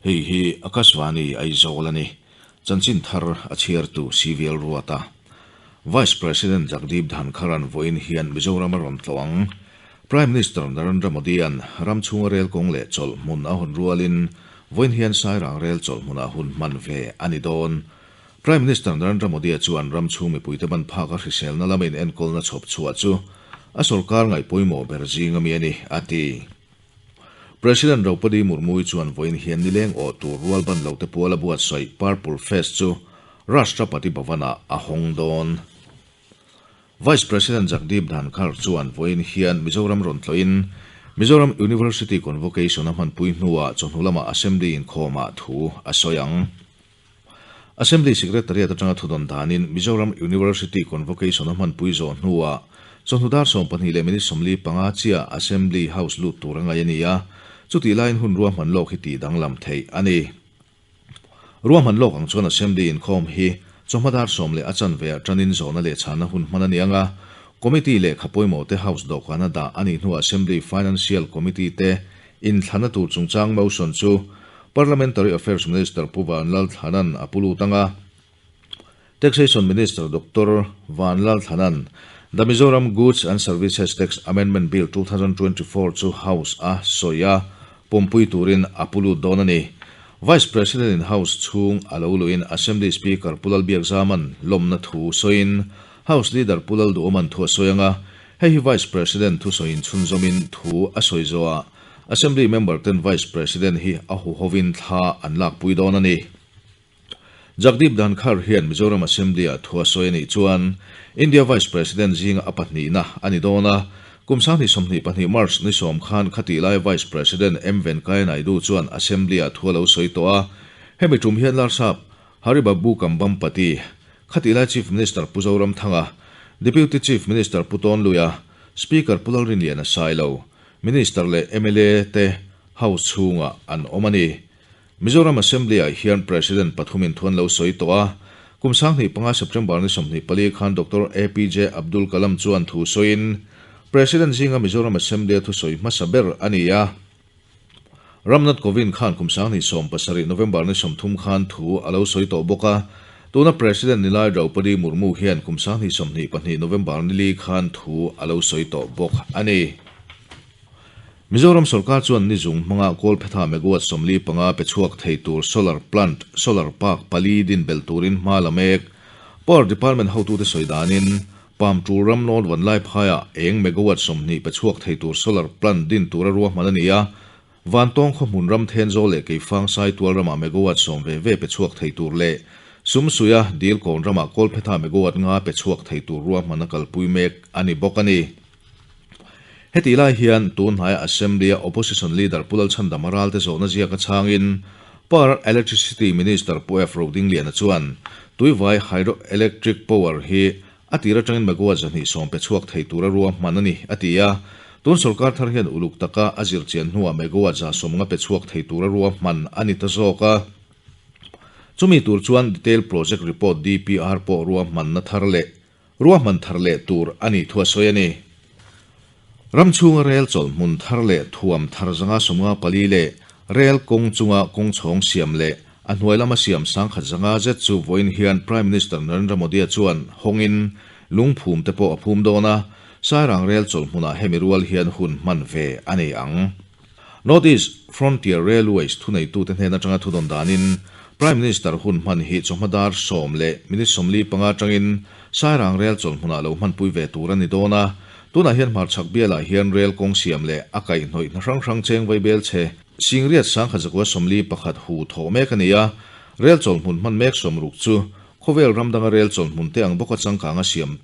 Hei hi Akashvani Aizawl a ni. Chanchin thar a chhiartu CVL Ruata. Vice President Jagdeep Dhankhar-a'n vawiin hian Mizoram a rawn tlawh ang. Prime Minister Narendra Modi-a'n ram chhunga rel kawng leh chawlh hmun a hawn rualin vawiin hian Sairang rel chawlh hmunah hun hman ve a ni dawn. Prime Minister Narendra Modi-a chuan ram chhung mipuite ban phaka hriselna lama inenkawlna chhawp chhuah chu a sorkar ngaih pawimawh ber zing ami a ni, a ti. President Draupadi Murmu-i chuan vawiin hian nileng awh tur rual ban lote puala buatsaih Purple Fest chu Rashtrapati Bhavan-ah a hawng dawn. Vice President Jagdeep Dhankhar chuan vawiin hian Mizoram rawn tlawhin Mizoram University Convocation a hmanpui hnuah chawhnu lamah Assembly inkhawmah thu a sawi ang. Assembly Secretariat atanga thudawn danin Mizoram University Convocation a hmanpui zawh hnuah chawhnu dar 12 leh minute 45 chiah Assembly House lut tur a ngaih a ni a, chutih laiin hun ruahman lawk hi tih danglam theih a ni. Ruahman lawk ang chuan Assembly inkhawm hi chawhma dar 10 leh a chanve ah tanin zawhna leh chhanna hun hman a ni ang a, Committee lehkha pawimawh te House dawhkana dah a nih hnuah Assembly Financial Committee te Inthlana tur chungchang motion chu Parliamentary Affairs Minister Pu Vanlalthlana'n a pu lut ang a, Taxation Minister Doctor Vanlalthlana'n The Mizoram Goods and Services Tax Amendment Bill 2024 chu House a sawi a, pawmpui turin a pu lut dawn a ni. Vice President-in House chhung a lo luhin Assembly Speaker Pu Lalbiakzama'n lawmna thu sawiin House Leader Pu Lalduhawma'n thu a sawi ang a, Hei hi Vice President thusawiin chhunzawmin thu a sawi zawhah Assembly member ten Vice President hi a huhovin thla an lakpui dawn a ni. Jagdeep Dhankhar hian Mizoram Assembly-ah thu a sawi a nih chuan India Vice President zinga a pahnihna a ni dawn a, kum 2022 March ni 10 khan khatih laia Vice President M Venkaiah Naidu chuan Assembly-ah thu a lo sawi tawh a, hemi tum hian Larsap Haribabu Kambhampati, Khatih lai Chief Minister Pu Zoramthanga, Deputy Chief Minister Pu Tawnluia, Speaker Pu Lalrinliana Sailo, Minister leh mla te House chhungah an awm a ni. Mizoram Assembly-ah hian President pathumin thu an lo sawi tawh a, kum 2005 September ni 24 khan Doctor APJ Abdul Kalam chuan thu sawiin President zinga Mizoram Assembly-a thusawi hmasa ber a ni a. Ramnath Kovind khan kum 2017 November ni 30 khan thu a lo sawi tawh bawk a, tuna President ni lai Draupadi Murmu hian kum 2022 November ni li khan thu a lo sawi tawh bawk a ni. Mizoram sorkar chuan ni zung hmanga Kawlphetha megawatt 45 pe chhuak thei tur solar plant, solar park, pali din belh turin hma la mek. Power Department hotute sawi danin, Palm tul ram North Vanlai phaiah eng megawatt 20 pe chhuak thei tur solar plant din tura ruahman a ni a, Vantawng khaw hmun ram Thenzawl leh Keifang Saitual ramah megawatt 10 ve ve pe chhuak thei tur leh Sumsuia Dilkawn ramah Kawlphetha megawatt 5 pe chhuak thei tur ruahman a kalpui mek a ni bawk a ni. Hetih lai hian tun hnaia Assembly-a Opposition Leader Pu Lalchhandama Ralte zawhna ziaka chhangin Power Electricity Minister Pu F Rodingliana chuan Tuivai Hydroelectric Power hi a tir atangin megawatt 210 pe chhuak thei tura ruahman a ni, a ti a. Tun sorkar thar hian uluk taka a zir chian hnuah megawatt 150 pe chhuak thei tura ruahman a ni ta zawk a. Chumi tur chuan Detail Project Report, DPR, pawh ruahmanna thar leh Ruahman thar leh tur a nih thu a sawi a ni. Ram chhunga rel chawlh hmun thar leh thuam thar 154 leh rel kawng chunga kawng chhawng siam leh a hnuai lama siam 1050 zet chu vawiin hian Prime Minister Narendra Modi-a chuan hawngin lungphum te pawh a phum dawn a, Sairang rel chawlh hmunah hemi rual hian hun hman ve a ni ang. North East Frontier Railways thuneitute hnen atanga thudawn danin Prime Minister hun hman hi chawhma dar 10 leh minute 45 atangin Sairang rel chawlh hmunah lo hmanpui ve tur a ni dawn a. Tunah hian hmarchhak bialah hian rel kawng siam leh a kaihhnawih hna hrang hrang cheng vaibel chhe Singriat 1191 hu thawh mek a ni a. Rel chawlh hmun hman mek 60 chu khawvel ram danga rel chawlh hmun te ang bawka changkanga siam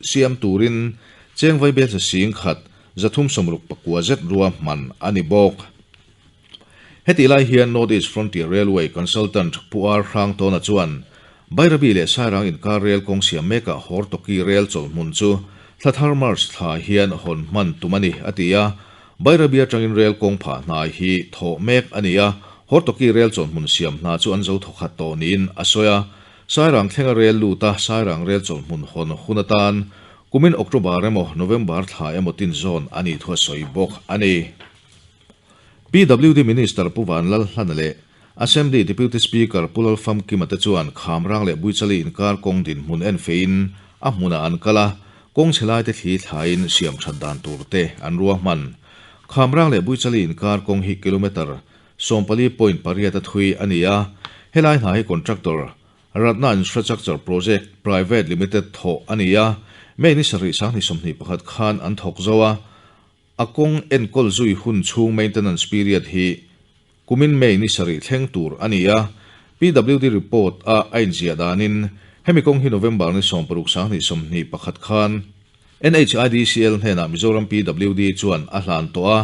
Siam turin cheng vaibel che 1,369 zet ruahman a ni bawk. Hetih lai hian North East Frontier Railway Consultant Pu R Hrangtawna chuan Bairabi leh Sairang inkar rel kawng siam mekah Hortoki rel chawlh hmun chu thla thar March thla hian hawn hman tum a ni, a ti a. Bairabi atangin rel kawng phah hna hi thawh mek a ni a, Hortoki rel chawlh hmun siam hna chu an zo thawkhat tawh niin a sawi a. Sairang thlenga rel lut a, Sairang rel chawlh hmun hawn hun atan kumin October emaw November thla emaw tin zawn a nih thu a sawi bawk a ni. PWD Minister Pu Vanlalhlana leh Assembly Deputy Speaker Pu Lalfamkima te chuan Khamrang leh Buichali inkar kawng dinhmun en feiin a hmunah an kal a, kawng chhe laite thli thlaiin siam that dan tur te an ruahman. Khamrang leh Buichali inkar kawng hi kilometre 14.8 a thui a ni a, helai hna hi contractor Ratna Infrastructure Project Private Limited thawh a ni a, May ni sarih sanghnih 21 khan an thawk zo a, a kawng enkawl zui hun chhung maintenance period hi kumin May ni sarih thleng tur a ni a, PWD report a a inziah danin hemi kawng hi November ni 60 2021 khan NHIDCL hnenah Mizoram PWD chuan a hlan tawh a,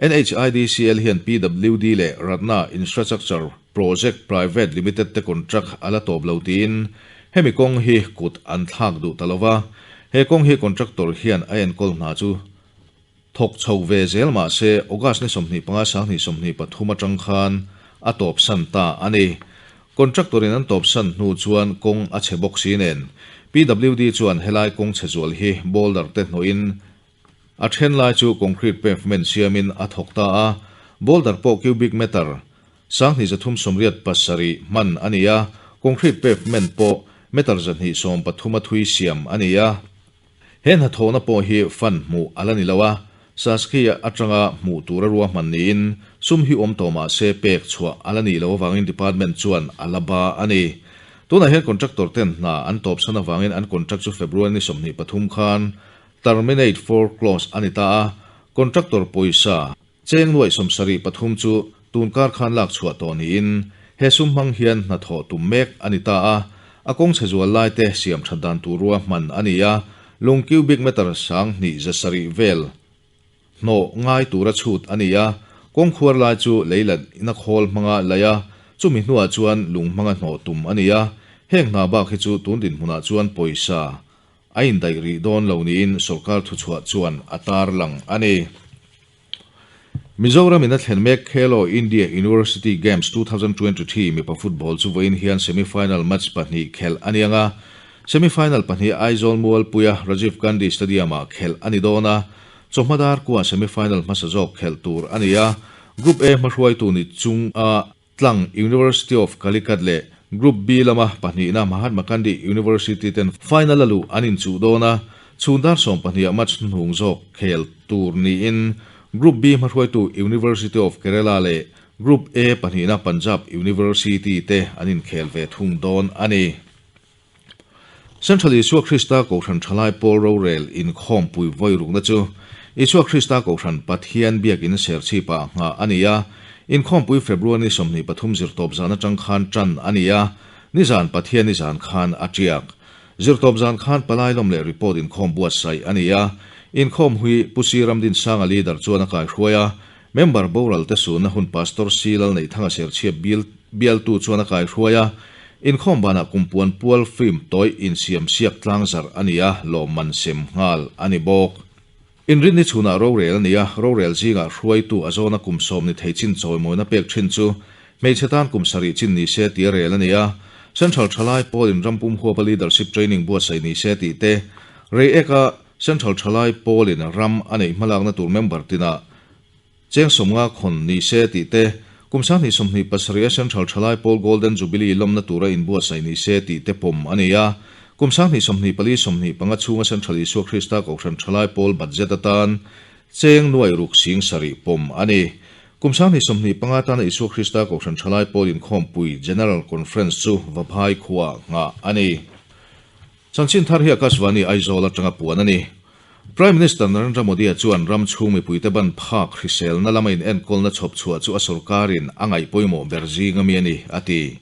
NHIDCL hian PWD leh Ratna Infrastructure Project Private Limited te contract a la tawp lo tiin hemi kawng hi kut an thlak duh ta lo va, he kawng hi contractor hian a enkawl hna chu thawk chho ve zel mah se August ni 25 2023 atang khan a tawp san ta a ni. Contractor in an tawp san hnu chuan kawng a chhe bawk si nen PWD chuan helai kawng chhe zual hi boulder te hnawhin A then lai chu concrete pavement siamin a thawk ta a, boulder pawh cubic meter 2387 hman a ni a, concrete pavement pawh meter 230 a thui siam a ni a. He hnathawhna pawh hi fund hmuh a la ni lo a, Saskia atanga hmuh tura ruahman niin sum hi awm tawh mah se pek chhuah a la nih loh avangin department chuan a la ba a ni. Tunah hian contractor ten hna an tawpsan avangin an contract chu February ni 23 khan Terminate for close a ni ta a, contractor pawisa cheng nuaih 73 chu tun kar khan lak chhuah tawh niin he sum hmang hian hnathawh tum mek a ni ta a, a kawng chhe zual lai te siam that dan tur ruahman a ni a, lung cubic meter 2700 vel hnawh ngai tura chhut a ni a, kawng khuar lai chu lei latna khawl hmanga laih a, chumi hnuah chuan lung hmanga hnawh tum a ni a, heng hna bak hi chu tun dinhmunah chuan pawisa a indaih rih dawn lo niin sorkar thuchhuah chuan a tarlang a ni. Mizoram in a thlen mek Khelo India University Games 2023 mipa football chu vawiin hian semi-final match pahnih khelh a ni ang a. Semi-final pahnih Aizawl Mualpuia Rajiv Gandhi Stadium-ah khelh a ni dawn a. Chawhma dar kua semi-final hmasa zawk khelh tur a ni a. Group A hmahruaitu ni chunga Tlang University of Calicut leh Group B lama pahnihna Mahatma Gandhi University ten final a luh an inchuh dawn a, chhun dar 12 ah match hnuhnung zawk khel tur niin Group B hmahruaitu University of Kerala leh Group A pahnihna Punjab University te an inkhel ve thung dawn a ni. Central Isua Krista Kohhran Thalai Pawl Rorel inkhawmpui vawirukna chu Isua Krista Kohhran Pathian biakin Serchhipah nghah a ni a, inkhawmpui February ni 23 zirtawp zan atang khan tan a ni a, nizan Pathian nizan khan a tiak. Zirtawp zan khan palai lawm leh report inkhawm buatsaih a ni a, inkhawm hui Pu Si Ramdinsanga leader chuan a kaihruai a, member boral te sunna hun Pastor Si Lalneihthanga Serchhip bialtu chuan a kaihruai a, inkhawm banah kumpuan pual film tawi insiam siak tlang zarh a ni a, lawmman sem nghal a ni bawk. Inrinni chhunah rorel a ni a, rorel zingah hruaitu a zawna kum 10 ni thei chin chawimawina pek thin chu hmeichhe tan kum 7 chin ni se tia rel a ni a, Central Thalai Pawlin rampum huapa leadership training buatsaih ni se tih te, Reiek-a Central Thalai Pawlin ram a neih hmalakna tur member tinah Cheng 50 khawn ni se tih te, kum 2027 a Central Thalai Pawl Golden Jubilee lawmna tura inbuatsaih ni se tih te pawm a ni a. Kum 2024 25 chhunga Central Isua Krista Kohhran Thalai Pawl budget atan cheng nuai ruk sing sarih pawm a ni. Kum 2025 tana Isua Krista Kohhran Thalai Pawl inkhawmpui General Conference chu Vaphai khuaah nghah a ni. Chanchin thar hi Akashvani Aizawl atanga puan a ni. Prime Minister Narendra Modi-a chuan ram chhung mipuite ban phak hriselna lama inenkawlna chhawp chhuah chu a sorkarin a ngaih pawimawh ber zing ami a ni, a ti.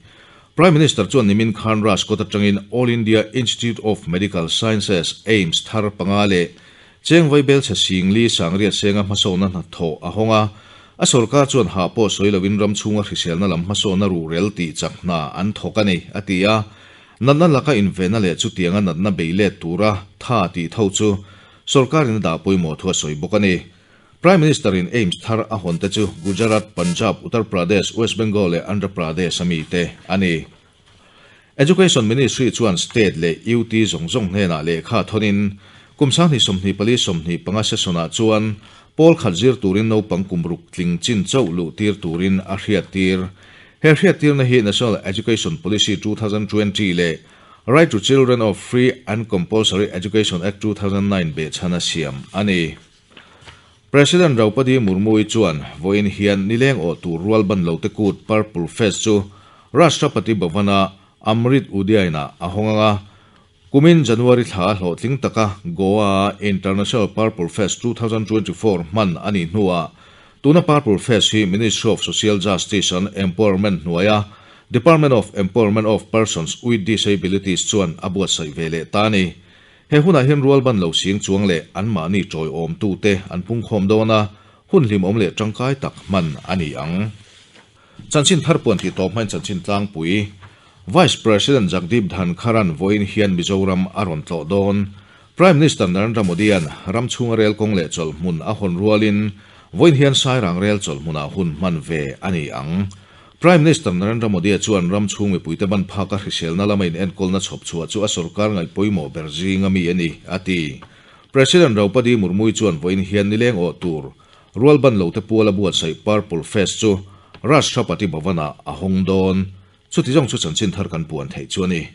Prime Minister chuan nimin khan Rajkot atangin All India Institute of Medical Sciences, AIIMS, thar panga leh cheng vaibelchhe sing li sangriat senga hmasawnna hnathawh a hawng a. A sorkar chuan hah pawh sawi loin ram chhunga hriselna lam hmasawnna ruhrel tih chak hna an thawk a ni, a ti a. Natna laka invenna leh chutianga natna bei let tura tha tih tho chu sorkarin a dah pawimawh thu a sawi bawk a ni. Prime Minister-in AIIMS thar a hawn te chu Gujarat, Punjab, Uttar Pradesh, West Bengal leh Andhra Pradesh a mi te a ni. Education Ministry chuan state leh UT zawng zawng hnenah lehkha thawnin Kum 2024 25 session-ah chuan pawl khat zir turin naupang kum ruk tling chin chauh luh tir turin a hriattir. He hriattirna hi National Education Policy 2020 leh Right to Children of Free and Compulsory Education Act 2009 behchhan a siam a ni. President Draupadi Murmu-i chuan vawiin hian nileng awh tur rual ban lote kut Purple Fest chu Rashtrapati Bhavan-a Amrit Udyain-ah a hawng ang a, kumin January thla hlawhtling taka Goa-a International Purple Fest 2024 hman a nih hnuah tuna Purple Fest hi Ministry of Social Justice and Empowerment hnuaia Department of Empowerment of Persons with Disabilities chuan a buatsaih ve leh ta a ni. He hunah hian rual ban lo sing chuang leh anmahni tawiawmtute an pungkhawm dawn a, hun hlimawm leh tangkai tak hman a ni ang. Chanchin thar puan tih tawp hmain chanchin tlangpui Vice President Jagdeep Dhankhar-a'n vawiin hian Mizoram a rawn tlawh dawn. Prime Minister Narendra Modi-a'n ram chhunga rel kawng leh chawlhhmun a hawn rualin vawiin hian Sairang rel chawlhhmunah hun hman ve a ni ang. Prime Minister Narendra Modi-a chuan ram chhung mipuite ban phaka hriselna lama inenkawlna chhawp chhuah chu a sorkar ngaih pawimawh ber zinga mi a ni, a ti. President Draupadi Murmu-i chuan vawiin hian nileng awh tur Rual ban lote puala buatsaih Purple Fest chu Rashtrapati Bhavan-ah a hawng dawn. Chuti zawng chu chanchin thar kan puan theih chu a ni.